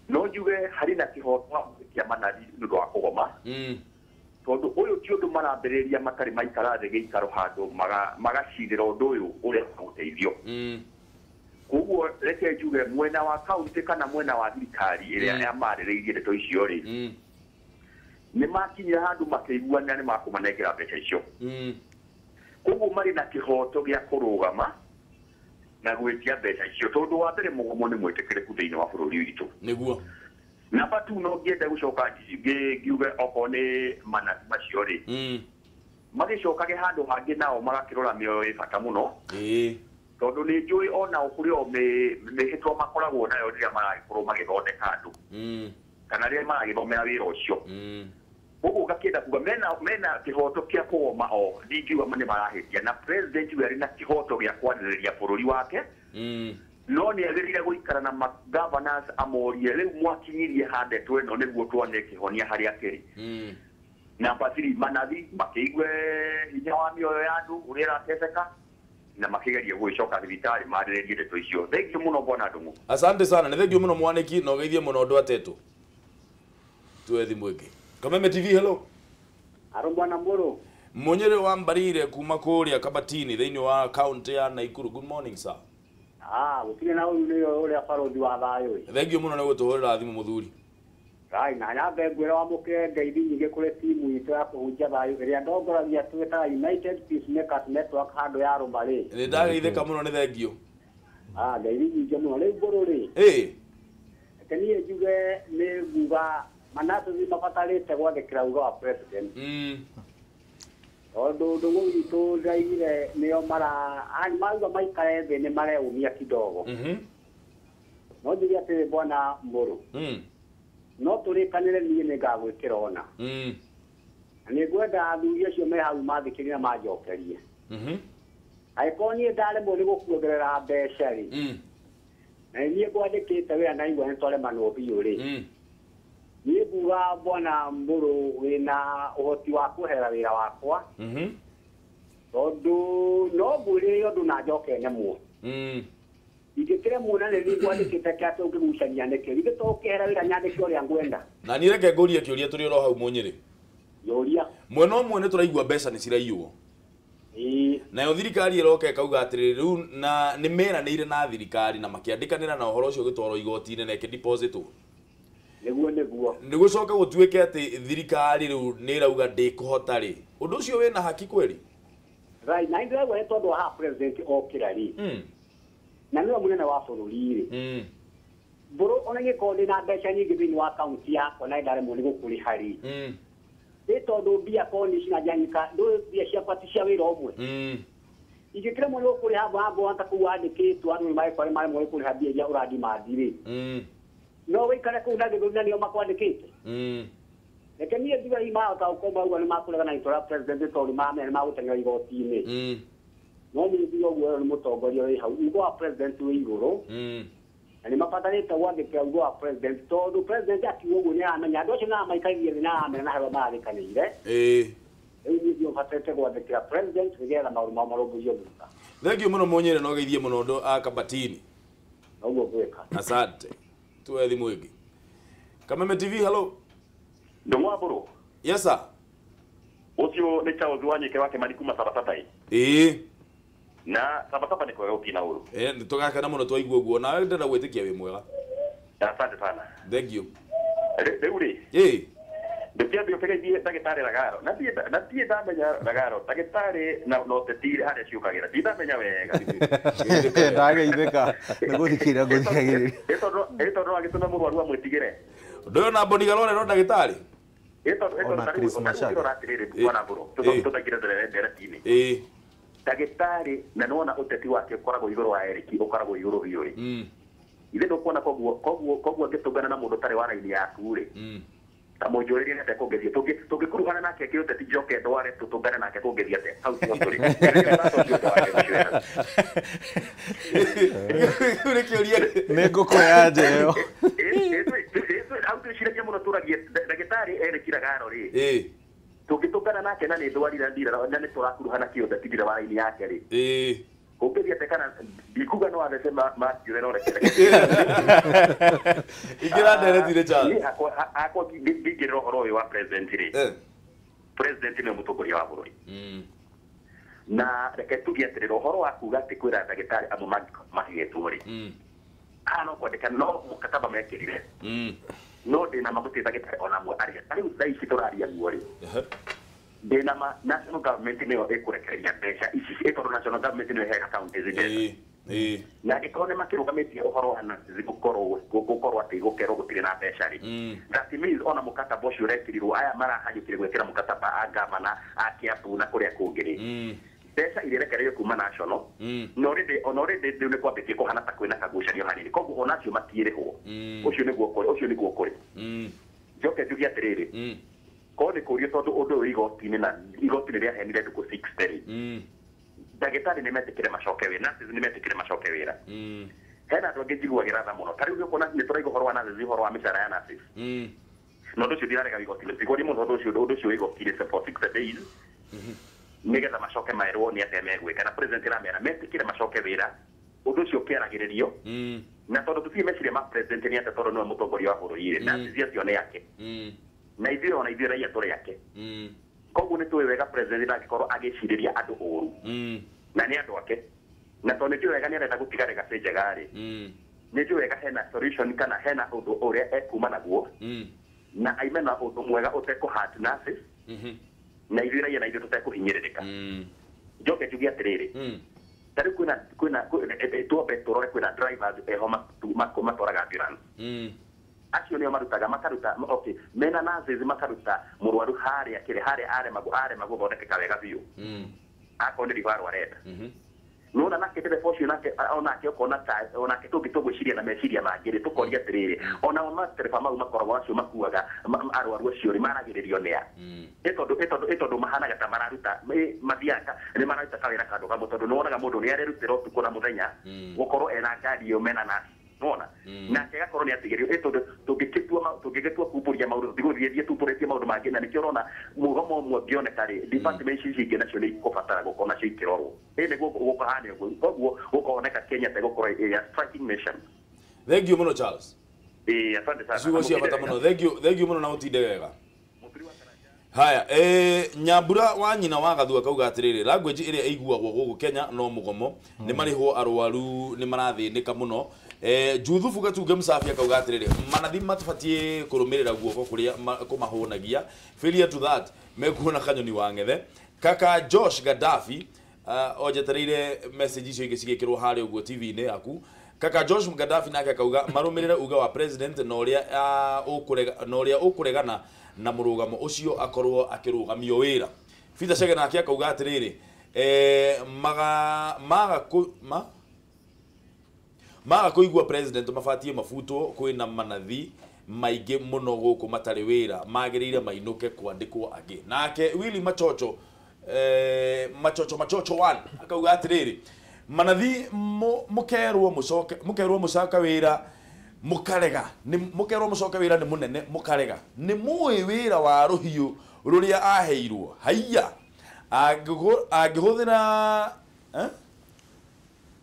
No njuge harĩ na kĩhoto kĩa manathi nĩ ũndũ wa kũgoma. Tondũ ũyũ ti ũndũ marambĩrĩria matarĩ maikara thĩ gĩikaro handũ magacirĩra ũndũ ũyũ ũrĩa ũgũteithio. Koguo reke njuge mwena wa kaunti kana mwena wa thirikari ĩrĩa yamarĩrĩirie ndeto icio rĩ, nĩ makinyire handũ makĩiguanĩra nĩ makũmanengera mbeca icio. Koguo marĩ na kĩhoto gĩa kũrũgama na gwĩtia mbeca icio tondũ wa mbere mũgomo nĩ mwĩtĩkĩrĩku thĩinĩ wa bũrũri witũ. Nĩguo. Namba 2 no ngĩenda gũcoka ngiuge okorwo nĩ manathi macio rĩ, magĩcokage handũ hangĩ nao magakĩrora mĩoyo ĩ bata mũno. Tondũ nĩ njũĩ onao kũrĩ o mĩhĩtwa makoragwo nayo rĩrĩa maragĩkorwo magĩthondeka andũ kana rĩrĩa maragĩthomera wĩra ũcio. Koguo ngakĩenda kuga mena kĩhoto kĩa kũgoma o ndingiuga nĩ marahĩtia, na president we arĩ na kĩhoto gĩa kwarĩrĩria bũrũri wake. No nĩ agĩrĩire gũikara na governors amorie rĩu mwakinyirie handetwo ĩno nĩguo tuone kĩhonia harĩa kĩrĩ. Namba 3 manathi makĩigue hinya wa mĩoyo ya andũ ũrĩa ĩrateseka na makĩgeria gũgĩcoka thibitarĩ marĩrĩrie ndeto icio. Thengiũ mũno bwana Ndũng'ũ. Asante sana, nĩ thengiũ mũno mwanĩki na ũgeithie mũno andũ atetũ. Tuwe thimũ ĩngĩ. Kameme TV, hello. Aro bwana Mburu. Munyere wa Mbarire kuma kũrĩa Kabatini thĩinĩ wa county ya Nakuru. Good morning sir. Gũtirĩ na ũyũ nĩwe ũrĩa barothi wa thayũ. Thengiũ mũno nĩ gũtũhũrĩra thimũ mũthuri. Rai na nyambe ngwĩra wamũkĩre ngeithi nyingĩ kũrĩ timu itũ ya kũhunjia thayũ ĩrĩa ndongoragia twĩtaga United Peacemakers Network handũ ya Rũmarĩ. Nĩ ndageithĩka mũno nĩ thengiũ. Ngeithi nyingĩ mũno. Rĩu Mbũrũ rĩ, reke niĩ njuge nĩ nguga manathi mabatarĩte gwathĩkĩra uga wa president. Tondũ ndũng'ũ witũ ndĩraiguire nĩo mauga maikare thĩ nĩ mareumia kidogo. No njuge atĩrĩ bwana Mbũrũ, no tũrĩkanĩre niĩ nĩ ngagwĩkĩra ona. Na nĩ ngwenda athuri acio me hau mathikĩrie na manjokerie. Angĩkorwo niĩ ndaremwo nĩ gũkuongerera mbeca rĩ, na niĩ ngwandĩkĩte wĩra na igua nĩ twaremanwo biũ rĩ, niĩ nguga bwana Mbũrũ wĩna ũhoti wa kũhera wĩra wakwa, tondũ no ngwĩrĩre ũndũ na njoke nemwo. Ingĩkĩremwo na nĩ niĩ ngwandĩkĩte kĩa atĩ ũngĩgucania nĩkĩ, githĩ to ũkĩhera wĩra nyandĩke ũrĩa ngwenda. Na niĩ reke ngũrie kĩũria tũrĩ oro hau Mũnyĩrĩ. Yũria. Mwena ũmwe nĩ tũraigua mbeca nĩ ciraiywo. Nayo thirikari ĩroka ĩkauga atĩrĩrĩ rĩu na nĩ meranĩire na thirikari na makĩandĩkanĩra na ũhoro ũcio ũgĩtwarwo igoti-inĩ na ĩkĩdepositwo. Nĩguo nĩguo. Nĩ gũcoka gũtuĩke atĩ thirikari rĩu nĩ ĩrauga ndĩkũhota rĩ, ũndũ ũcio wĩna haki kweri? Right, na ndĩraigua nĩ tondũ wa haha president okĩra rĩ, na nĩwe mũnene wa bũrũri rĩ, Mbũrũ ona ingĩkorwo ndĩna mbeca nyingĩ thĩinĩ wa kaunti yakwa na ndaremwo nĩ gũkũrĩha rĩ, nĩ tondũ mbia korwo nĩ cinanjanyĩka, ndũĩ mbia ciakwa ti cia wĩra ũmwe. Ingĩkĩremwo nĩ gũkũrĩha mbambo ta kũu wandĩkĩtwo andũ nĩ magĩkorwo nĩ maremwo nĩ kũrĩha mbia iria ũrandimandi rĩ, no wĩikare kũu na gĩthũri na nĩo makwandĩkĩte. Reke niĩ njuge hihi mahota gũkorwo mauga nĩ makũregana na itua rĩa president tondũ nĩ mamenya nĩ magũteng'era igoti-inĩ. No niĩ njuge ũguo nĩ mũtongoria wĩ hau, ugo wa president wĩ igũrũ, na nĩ mabatarĩte gwathĩkĩra ugo wa president tondũ president akiuga ũguo nĩ aramenya andũ acio nĩ maikarire thĩ na aramenya na harĩa mararĩkanĩire. Rĩu niĩ ndio batarĩte gwathĩkĩra president nĩgetha maũndũ mao marũmbũiyo thutha. Thengiũ mũno Mũnyĩrĩ na ũgeithie mũno andũ a Kabatini. Noguo ngwĩka. Asante. Tuwe thimũ ĩngĩ. Kameme TV, hello. Ndũng'ũ wa Mbũrũ. Yes sir. Ũcio nĩ Charles Wanyike wa Kĩmani kuma Sabasaba. Na Sabasaba nĩ kwega gũtirĩ na ũru. Nĩ tũgakena mũno twaigua ũguo nawe ndĩrenda gwĩtĩkia wĩ mwega. Asante sana. Thank you. Rĩu rĩ, ndĩkĩambia ũkĩgeithie ndagĩtarĩ Ragaro. Na ndiĩ ndamenya Ragaro, ndagĩtarĩ na ũteti harĩa ciũkagĩra. Ndiĩ ndamenya wega. Ndageithĩka nĩ gũthikĩrĩria ngũthikagĩrĩria. Ĩ tondũ no agĩtũme mũrwaru amwĩtigĩre. Ũndũ ũyũ na Boni Garore no ndagĩtarĩ? Ĩ tondũ Ona Chris Macharia. ũrora atĩrĩrĩ bwana Mbũrũ, tũtangire ndereti-inĩ. Ndagĩtarĩ na nĩwona ũteti wake ũkoragwo igũrũ wa Eric, ũkoragwo igũrũ biũ rĩ. Ithe ndũkuona koguo angĩtũngana na mũndũ ũtarĩ wa raini yaku rĩ, Ta mũnjũrĩrie atĩa kũngĩthiĩ tũngĩkuruhana nake kĩũteti njoke ndware tũtũngane nake kũngĩthiĩ atĩa hau tiho tũrĩ. Nĩ kĩũria nĩ ngũkũ ya nja ĩyo. Hau twĩciragia mũno tũragie ndagĩtarĩ erĩkira garo rĩ tũngĩtũngana nake na nĩ ndwarire ndira na nĩ tũrakuruhana kĩũteti ndira wa raini yake rĩ kũngĩthiĩ atĩa kana ndikuga no athece manjũre no reke ingĩra nderetire Charles. Hakwa ndingĩrĩra ũhoro ũyũ wa president rĩ president nĩwe mũtongoria wa bũrũri na reke tuge atĩrĩrĩ ũhoro wa kuga atĩ kwĩra ndagĩtarĩ amwe mahetwo rĩ haha no kwandĩka no mũkataba mekĩrire no ndĩna ma gũtirĩ ndagĩtarĩ ona amwe arĩa ta rĩu thaa ici tũraria guo rĩ ndĩna ma national government nĩyo ĩkũrekereria mbeca ici ĩ tondũ national government nĩyo ĩheaga counties mbeca na angĩkorwo nĩ makĩrũgamĩtie ũhoro wa nurses gũkorwo atĩ gũkerwo gũtirĩ na mbeca rĩ that means ona mũkataba ũcio ũrekĩrirwo aya marahanyũkire gwĩkĩra mũkataba a gavana a Kiambu na kũrĩa kũngĩ rĩ mbeca irerekereirio kuma national na already ona already rĩu nĩ kwambĩtie kũhana ta kwĩna kagucanio hanini koguo onacio matiĩrĩhwo ũcio nĩguo kũrĩ ũcio nĩguo kũrĩ njoke njuge atĩrĩrĩ korwo nĩ kũrio tondũ ũndũ ũyũ igoti-inĩ na igoti nĩ rĩaheanire ndukũ 60 rĩ ndagĩtarĩ nĩ metĩkĩre macoke wĩra nurses nĩ metĩkĩre macoke wĩra hena andũ angĩ njiguagĩra tha mũno ta rĩu nĩ ũkuona nĩ tũraiga ũhoro wa nurses ũhoro wa mĩcara ya nurses na ũndũ ũcio ndirarega igoti-inĩ tigũri mũno ũndũ ũcio igoti-inĩ for 60 days nĩgetha macoke maerwo nĩ atĩa megwĩka na president aramera metĩkĩre macoke wĩra ũndũ ũcio ũkĩaragĩrĩrio na tondũ tũtirĩ meciria ma president nĩ atĩa tondũ nĩwe mũtongoria wa bũrũri rĩ nurses acio nĩ ake na ithuĩ ona ithuĩ raia tũrĩ ake koguo nĩ tũĩ wega president ndangĩkorwo agĩcirĩria andũ ũru na nĩ andũ ake na tondũ nĩ njũĩ wega nĩ arenda gũtiga legacy njega rĩ nĩ njũĩ wega hena solution kana hena ũndũ ũrĩa ekuma naguo na aime na ũndũ mwega ũtekũ-hurt nurses na ithuĩ raia na ithuĩ tũtekũhinyĩrĩrĩka njoke njuge atĩrĩrĩ ta rĩu kwĩna twambe tũrore kwĩna drivers eho matwaraga ambulance acio nĩo marutaga makaruta okay mena nurses makaruta mũrwaru harĩa kĩrĩ harĩa arema gũthondekeka wega biũ akorwo nĩ ribarũ arenda nona nake ndereba ũcio nake onake ũkona ta onake tũngĩtũgwĩciria na meciria mangĩ rĩ tũkoria atĩrĩrĩ ona o matereba mau makoragwo acio makuaga arwaru acio rĩ maragĩrĩrio nĩa ĩ tondũ mahanaga ta mararuta mathiaga nĩ mararuta kawĩra kandũ kamwe tondũ nĩwonaga mũndũ nĩ arerutĩra ũtukũ na mũthenya gũkorwo ena ngari ĩyo mena nasi nona nake agakorwo nĩ atigĩrio ĩ tondũ tũngĩgĩtua kumbũria maũndũ tũtigũthiĩ tumbũrĩtie maũndũ mangĩ na nĩkĩo ũrona mũgomo ũmwe ũngĩoneka rĩ department ici ingĩ nacio nĩ ikũbatara gũkorwo nacio ikĩrorwo ĩ nĩguo gũkahana ũguo koguo gũkoneka Kenya ta ĩgũkorwo ĩ a striking nation. Thank you mũno Charles. Ĩ asante sana. Ciugo cia bata mũno. Thank you, thank you mũno na ũtinde wega. Haya, Nyambura wa nyina wa Gathua kauga atĩrĩrĩ language ĩrĩa ĩiguagwo gũkũ Kenya no mũgomo nĩ marĩhwo arwaru nĩ marathĩnĩka mũno. Juthubu Gatunge Msafi akauga atĩrĩrĩ manathi matibatiĩ kũrũmĩrĩra guoko kũrĩa kũmahũnagia failure to that mekuona kanyoni wa ng'ethe. Kaka Josh Gaddafi onjetereire message icio ingĩ cigĩkĩrwo harĩa ũguo TV-inĩ yaku. Kaka Josh Gaddafi nake akauga marũmĩrĩre uga wa president na ũrĩa ũkũrega ũkũregana na mũrũgamo ũcio akorwo akĩrũgamio wĩra. Peter Chege nake akauga atĩrĩrĩ maga kũigua president mabatiĩ mabutwo kwĩna manathi maingĩ mũno gũkũ matarĩ wĩra magĩrĩire mainũke kwandĩkwo angĩ. Nake Willy Machocho Machocho 1 akauga atĩrĩrĩ manathi mũkerwo mũcoke wĩra mũkarega nĩ mũkerwo mũcoke wĩra nĩ mũnene mũkarega nĩ mũĩ wĩra wa rũhiũ rũrĩa aheirwo haiya angĩhũthĩra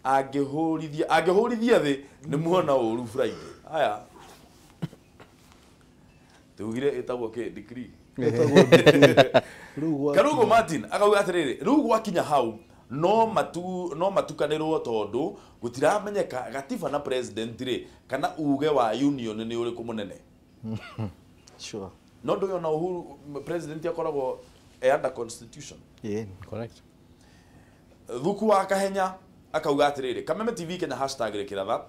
angĩhũrithia thĩ nĩ muona ũru Friday. Haya tugire ĩtagwo kĩ decree Karugo Martin akauga atĩrĩrĩ rĩu gwakinya hau no matukanĩrwo tondũ gũtiramenyeka gatiba na president rĩ kana uge wa union nĩ ũrĩkũ mũnene. Sure. No ndũĩ ona Uhuru president akoragwo e under constitution. Yeah, correct. Thuku wa Kahenya akauga atĩrĩrĩ Kameme TV Kenya hashtag rĩkĩratha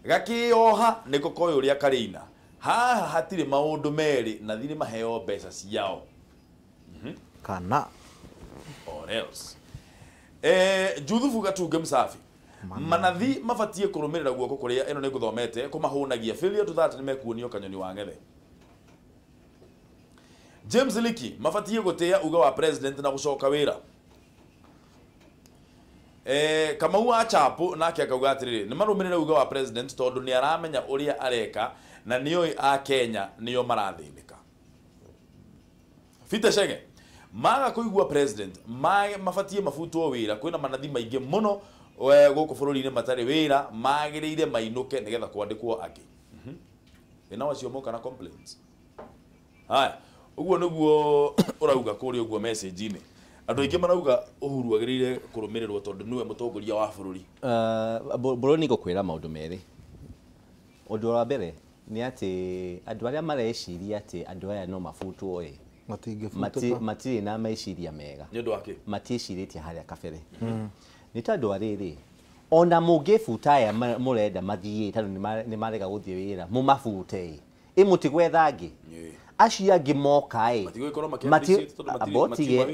gakĩoha nĩko koĩ ũrĩa karĩina haha hatirĩ maũndũ merĩ na thirĩ maheo mbeca ciao kana or else. Juthubu Gatunge Msafi manathi mabatiĩ kũrũmĩrĩra guoko kũrĩa ĩno nĩ ngũthomete kũmahũnagia failure to that nĩ mekuonio kanyoni wa ng'ethe. James Liki mabatie gutia uga wa president na gucoka wira. Kamau wa Chapo nake akauga atiriri ni marumirire uga wa president tondu ni aramenya uria areka na nioi a Kenya nio marathinika. Peter Chege maga kuigua president mabatie mabutwo wira kwina manathi maingi muno guku bururi-ini matari wira magiriire mainuke nigetha kwandikwo angi. Ina wacio moka na complaints. Haya, uguo niguo urauga kuri uguo message-ini. Andu aingi marauga Uhuru agirire kurumirirwo tondu niwe mutongoria wa bururi. Bũrũri nĩ ngũkwĩra maũndũ merĩ. Ũndũ wa mbere nĩ atĩ andũ arĩa mareciria atĩ andũ aya no mabutwo ĩ matirĩ na meciria mega. Nĩ ũndũ wa kĩ? Matiĩcirĩtie harĩa kabere. Nĩ tondũ wa rĩrĩ, ona mũngĩbuta aya mũrenda mathiĩ tondũ nĩ marega gũthiĩ wĩra, mũmabute ĩ, ĩ mũtigwetha angĩ. Acio angĩ moka ĩ,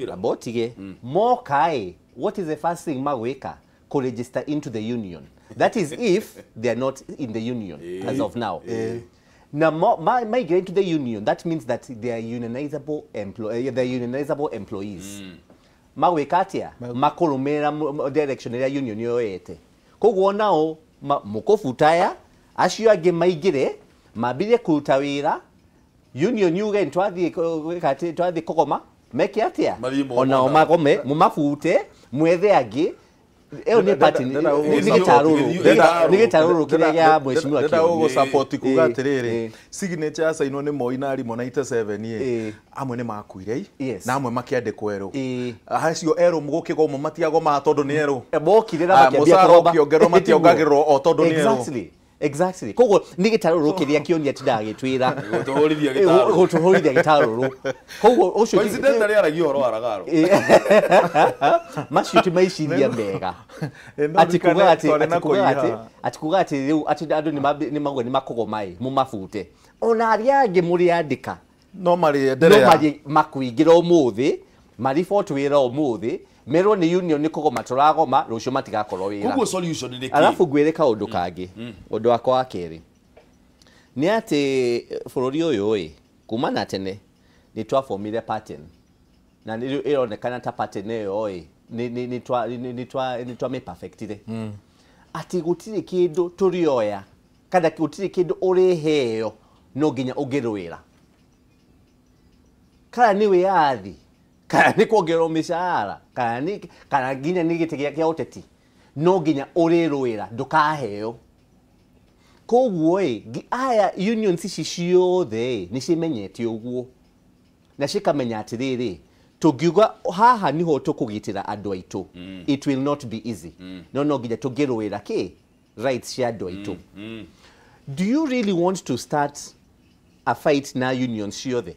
abotige moka ĩ, what is the first thing magwĩka? Kũ register into the union. That is if they are not in the union as of now. Now, migrate into the union, that means that they are unionizable employees. Magwĩka atĩa? Makũrũmĩrĩra direction ĩrĩa union yoete. Koguo nao mũkũbuta aya, acio angĩ maingĩre, mambĩrĩrie kũruta wĩra, union yuge twathiĩ kũgoma, meke atĩa? Onao magome, mũmabute, mwethe angĩ. Ĩyo nĩ party nĩ gĩtarũrũ kĩrĩa gĩa mheshimiwa Ndĩrenda gũgũsupport kuga atĩrĩrĩ, signature yacainwo nĩ Moi na arimũ 97 ĩ, amwe nĩ makuire na amwe makĩandĩkwo erũ. Acio erũ gũkĩgomwo matiagomaga tondũ nĩ erũ. Mokire na makĩambia mũcara kũgoma. ũkĩongererwo mationgagĩrĩrwo o tondũ nĩ erũ. Exactly. Exactly. Koguo nĩ gĩtarũrũ kĩrĩa kĩonia tindagĩtwĩra. Gũtũhũrithia gĩtarũrũ. Gũtũhũrithia gĩtarũrũ. Koguo ũcio Coincidentally aragia ũhoro wa Ragaro. Macio ti meciria mega. Ati kuga atĩ rĩu atĩ andũ nĩ mauga nĩ makũgoma ĩ, mũmabute. Ona arĩa angĩ mũrĩandĩka no marĩenderea. No makũingĩra ũmũthĩ, mariboti wĩra ũmũthĩ, merwo nĩ union nĩ kũgoma tũragoma, rũciũ matigakorwo wĩra. Koguo solution nĩ kĩ? Alafu ngwĩre kaũndũ kangĩ, ũndũ wakwa wa kerĩ nĩ atĩ bũrũri ũyũ ĩ, kuma na tene nĩ twabomire pattern na nĩ ĩronekana ta pattern ĩyo ĩ nĩ twamĩperfectire. Atĩ gũtirĩ kĩndũ tũrĩoya kana gũtirĩ kĩndũ ũrĩheo no nginya ũngĩrũĩra, kana nĩ wĩyathi, kana nĩ kuongererwo mĩcara, kana nginya nĩ gĩtĩ gĩa ũteti, no nginya ũrĩrũĩra ndũkaheo. Koguo ĩ, aya unions ici ciothe ĩ nĩ cimenyete ũguo na cikamenya atĩrĩrĩ, tũngiuga haha niho tũkũgitĩra andũ aitũ, it will not be easy. No no nginya tũngĩrũĩra kĩ rights cia andũ aitũ. Do you really want to start a fight na unions ciothe?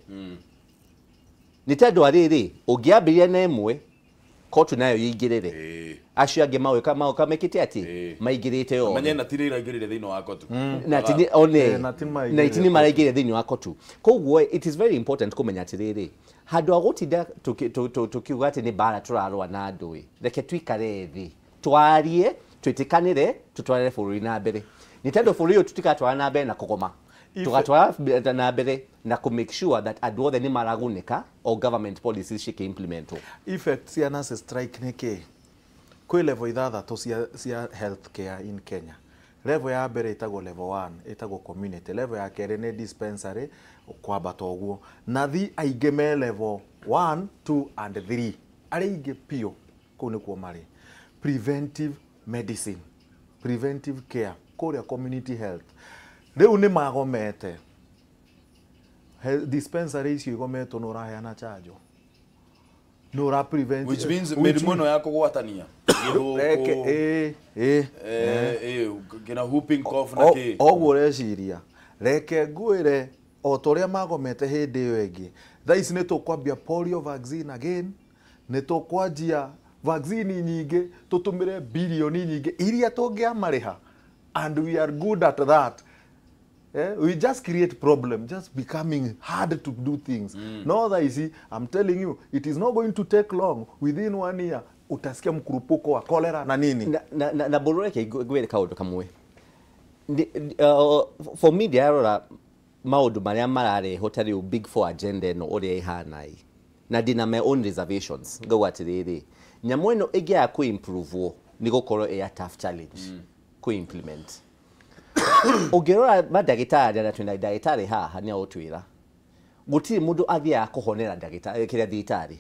Nĩ tondũ rĩrĩ, ũngĩambĩrĩria na ĩmwe, kotu nayo yĩingĩrĩre. Acio angĩ maũka mekĩte atĩ maingĩrĩte othe. Menye na tirĩ iraingĩrĩre thĩinĩ wa kotu. Na ti one na ti maraingĩrĩre thĩinĩ wa kotu. Koguo it is very important kũmenya atĩrĩrĩ, handũ ha gũtinda tũkiuga atĩ nĩ mbara tũrarũa na andũ ĩ, reke tuikare thĩ, twarie, twĩtĩkanĩre, tũtwarĩre bũrũri na mbere. Nĩ tondũ bũrũri ũyũ tũtigatwara na mbere na kũgoma. Tũgatwara na mbere na kũ make sure that andũ othe nĩ maragunĩka o government policies cikĩ-implementwo. Effect cia nurses strike nĩ kĩ? Kwĩ level ithathatũ cia health care in Kenya. Level ya mbere ĩtagwo level 1, ĩtagwo community. Level ya kerĩ nĩ dispensary, kwambata ũguo. Nathi aingĩ me level 1, 2 and 3. Arĩa aingĩ biũ kũu nĩkuo marĩ. Preventive medicine, preventive care, kũrĩa community health. Rĩu nĩ magomete. Dispensary icio igometwo nĩ ũraheana chanjo. Nĩ ũra prevent. Which means mĩrimũ ĩno ya kũgwatania. Gĩthũkũ. Kĩna whooping cough na kĩ. Ũguo ũreciria. Reke ngwĩre o ta ũrĩa magomete hĩndĩ ĩyo ĩngĩ. Thaa ici nĩ tũkwambia polio vaccine again. Nĩ tũkwanjia vaccine nyingĩ, tũtũmĩre bilioni nyingĩ iria tũngĩamarĩha. And we are good at that. We just create problem, just becoming hard to do things. No, that is, I'm telling you, it is not going to take long. Within 1 year, utasikia mkurupuko wa cholera na nini. Na bororeke ngwĩre kaũndũ kamwe. For me, ndiarora maũndũ marĩa mararehwo ta rĩu big four agenda ĩno ũrĩa ĩhana ĩ, na ndĩna my own reservations, ngauga atĩrĩrĩ, nyamũ ĩno ĩngĩaga kũ-improve nĩ gũkorwo ĩ a tough challenge kũ-implement. Ũngĩrora mandagĩtarĩ, na twĩna ndagĩtarĩ haha nĩ agũtwĩra gũtirĩ mũndũ athiaga kũhonera ndagĩtarĩ kĩrĩa thibitarĩ.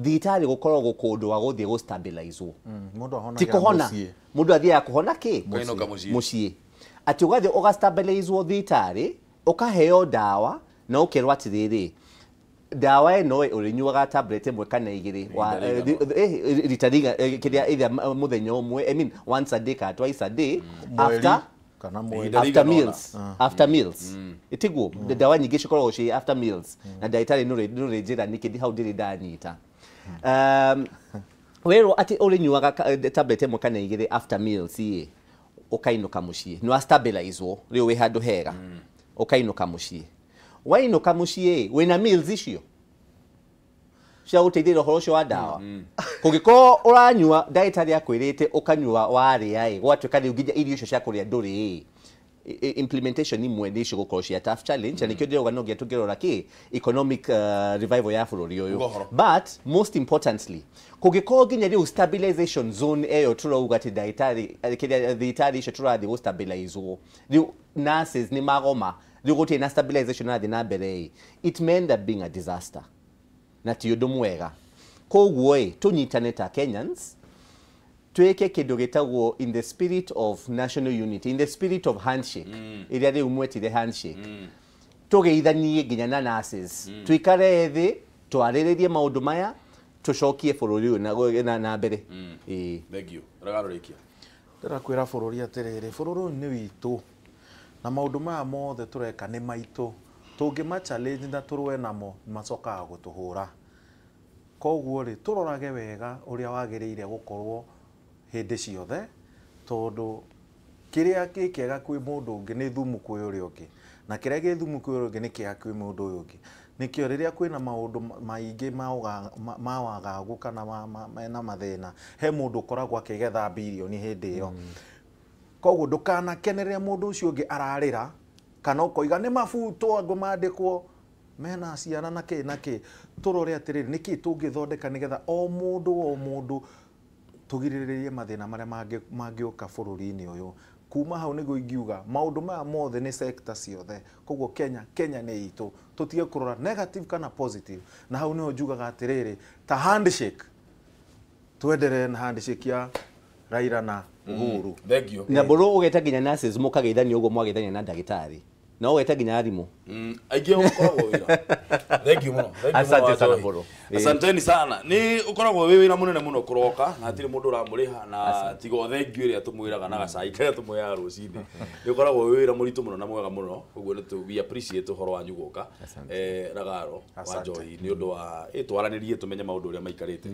Thibitarĩ gũkoragwo kũndũ wa gũthiĩ gũ-stabilizwo, Mũndũ ti ahonagĩra kũhona. Mũciĩ. Mũndũ athiaga kũhona kĩ? Ũkainũka mũciĩ. Mũciĩ. Atĩ ũgathiĩ ũgastabilizwo thibitarĩ, ũkaheo ndawa na ũkerwo atĩrĩrĩ, ndawa ĩno ĩ, ũrĩnyuaga tablet ĩmwe kana igĩrĩ rita kĩrĩa either mũthenya ũmwe, I mean once a day kana twice a day, Mweri after kana mweri. Ihinda after rĩigana ũna. meals, after meals, ĩtiguo ndawa nyingĩ cikoragwo ciĩ after meals, na ndagĩtarĩ nũrĩ njĩra nĩkĩ hau ndĩrĩ ndanyita. Werwo atĩ ũrĩnyuaga tablet ĩmwe kana igĩrĩ after meals ĩ, ũkainũka mũciĩ, nĩ wa stabilizwo rĩu wĩ handũ hega, ũkainũka mũciĩ. Wainũka mũciĩ, wĩna meals icio cia gũteithĩrĩria ũhoro ũcio wa ndawa. Kũngĩkorwo ũranyua, ndagĩtarĩ akwĩrĩte ũkanyua warĩa ĩ, gwatuĩka rĩu nginya irio icio cia kũrĩa ndũrĩ ĩ, implementation imwe nĩ icio gũkorwo cia tough challenge, na nĩkĩo ndĩrauga no nginya tũngĩrora kĩ economic revival ya bũrũri ũyũ. Uga ũhoro. But most importantly, kũngĩkorwo nginya rĩu stabilization zone ĩyo tũrauga atĩ ndagĩtarĩ kĩrĩa thibitarĩ icio tũrathiĩ gũ-stabilizwo, rĩu nurses nĩ magoma, rĩu gũtirĩ na stabilization ĩrathiĩ na mbere ĩ, it may end up being a disaster na ti ũndũ mwega. Koguo ĩ, tũnyitane ta Kenyans, twĩke kĩndũ gĩtagwo in the spirit of national unity, in the spirit of handshake ĩrĩa rĩu mwetire handshake, tũgeithanie nginya na nurses, tuikare thĩ twarĩrĩrie maũndũ maya, tũcokie bũrũri ũyũ na mbere. Ĩĩ. Thank you. Ragarũrĩkia. Ndĩrakwĩra bũrũri atĩrĩrĩ, bũrũri ũyũ nĩ witũ na maũndũ maya mothe tũreka nĩ maitũ. Tũngĩma challenge na tũrũe namo, macokaga gũtũhũra. Koguo rĩ, tũrorage wega ũrĩa wagĩrĩire gũkorwo hĩndĩ ciothe, tondũ kĩrĩa gĩ kĩega kwĩ mũndũ ũngĩ nĩ thumu kwĩ ũrĩa ũngĩ, na kĩrĩa gĩ thumu kwĩ ũrĩa ũngĩ nĩ kĩega kwĩ mũndũ ũyũ ũngĩ. Nĩkĩo rĩrĩa kwĩna maũndũ maingĩ ma wagagu kana mena mathĩna, he mũndũ ũkoragwo akĩgetha birioni hĩndĩ ĩyo. Koguo ndũkanakenerere mũndũ ũcio ũngĩ ararĩra, kana ũkoiga nĩ mabutwo angũ mandĩkwo mena ciana na kĩ na kĩ. Tũrore atĩrĩrĩ, nĩkĩ tũngĩthondeka nĩgetha o mũndũ o mũndũ tũgirĩrĩrie mathĩna marĩa mangĩũka bũrũri-inĩ ũyũ. Kuma hau nĩguo ingiuga maũndũ maya mothe nĩ sector ciothe. Koguo Kenya nĩ itũ, tũtige kũrora negative kana positive. Na hau nĩho njugaga atĩrĩrĩ, ta handshake, twenderere na handshake ya Raila na Uhuru. Thank you. Na mbũrũ ũgeta nginya nurses mũkageithania ũguo mwageithania na ndagĩtarĩ, na ũgeta nginya arimũ. Aingĩ ũkoragwo wĩra. Thank you mũno. Thank you mũno, Asante sana Wanjohi. Mbũrũ. Asanteni sana. Nĩ ũkoragwo wĩ wĩra mũnene mũno kũroka na hatirĩ mũndũ ũramũrĩha, na tiga o thank you ĩrĩa tũmwĩraga na gacai karĩa tũmwĩraga rũcinĩ. Nĩ ũkoragwo wĩ wĩra mũritũ mũno na mwega mũno. Ũguo nĩ we appreciate ũhoro wanyu gũka. Ragaro wa Asante. Njohi nĩ ũndũ wa twaranĩrie tũmenye maũndũ ũrĩa maikarĩte.